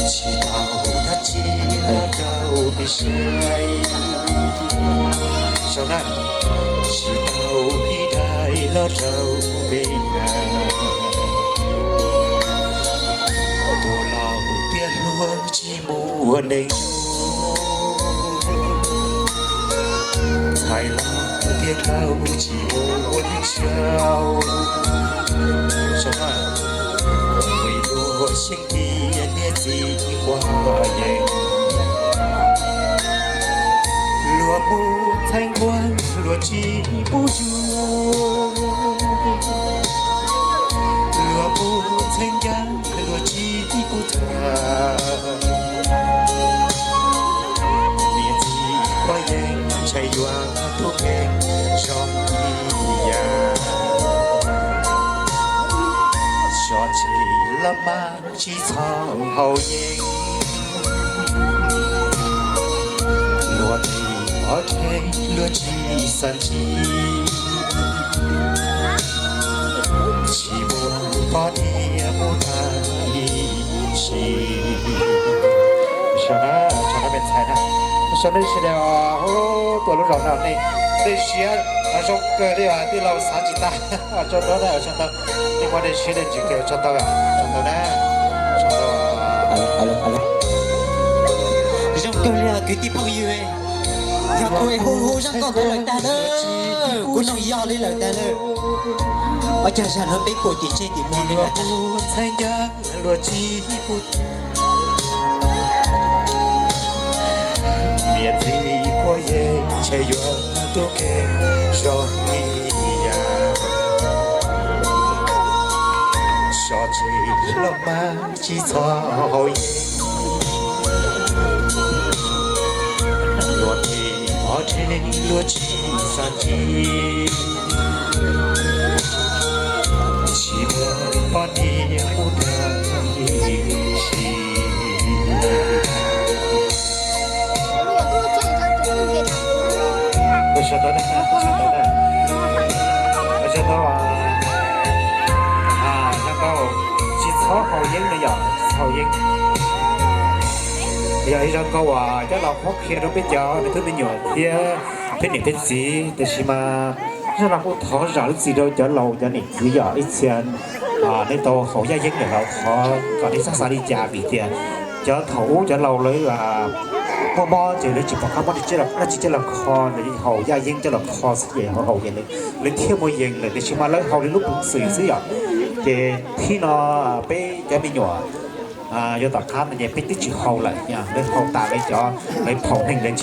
Tsis tau dab tsi los rau peb saib, tsis tau ib daim los rau peb na. Tus laus tias hluas tsis muaj neeg, ntxhais laus tias dlau tsis muaj neeg sau. Vim luag xyeej tias niam txiv quav yeeb, luag mus txheeb nquag luag tsis pub yug, luag mus txheeb ncaab luag tsis pub tham. Niam txiv quav yeeb ntshai yuav tub nkeeg zoo li yam, xyov tsis los mas tsis txhob haus yeeb, luag teb ob rhe luag tsis xav ntsis, tsis muaj poj niam mus tag ib sim. Sau na, sau na, peb ntxhais na, sau nej sawv daws tuaj lub zos no nej, nej siab zoo kawg li os, tij laug xav tsis tag. Ua tsaug ntau na, ua tsaug ntau, nej muaj nej siab nej ntsws kawg, ua tsaug ntau, ua tsaug ntau na, ua tsaug ntau. Zoo kawg li os kwv tij phooj ywg, yog kuv hu hu zaj nkauj ntawd lawm tag na, kuv noog yog li lawm tag na. Ua cas zag no peb pum tim tseg tim muag li lawm tag. Niam txiv quav yeeb ntshai yuav tub nkeeg zoo li yam, xyov tsis los mas tsis txhob haus yeeb, luag teb ob rhe luag tsis xav ntsis, tsis muaj poj niam mus tag ib sim. Ua tsaug ntau na, ua tsaug ntau na, ua tsaug ntau. Zaj nkauj tsis txhob haus yeeb no yog tsis txhob haus yeeb, yog ib zaj nkauj uas coj los qhuab qhia rau peb cov me tub me nyuam thiab peb niam peb txiv. Tiam sis mas zaj no kuj thov zam lub txim rau cov laus cov niam txiv yog ib txhia nej tau haus yaj yeeb lawm los thov kom nej txhob xav li cas, vim tias cov thaum ub cov laus lawv muaj mob ces lawv tsis pom qab muab dab tsi coj los kho, lawv haus yaj yeeb coj los kho xwb ces haus haus ces lawv thiaj muaj yees lawm. Tiam sis mas lawv haus li lub peev xwm xwb yom. Ces thib no peb cov me nyuam yuav tom qab no ces peb twb tsis haus lawm, lawv haus tas lawv cov, lawv phaum neeg lawv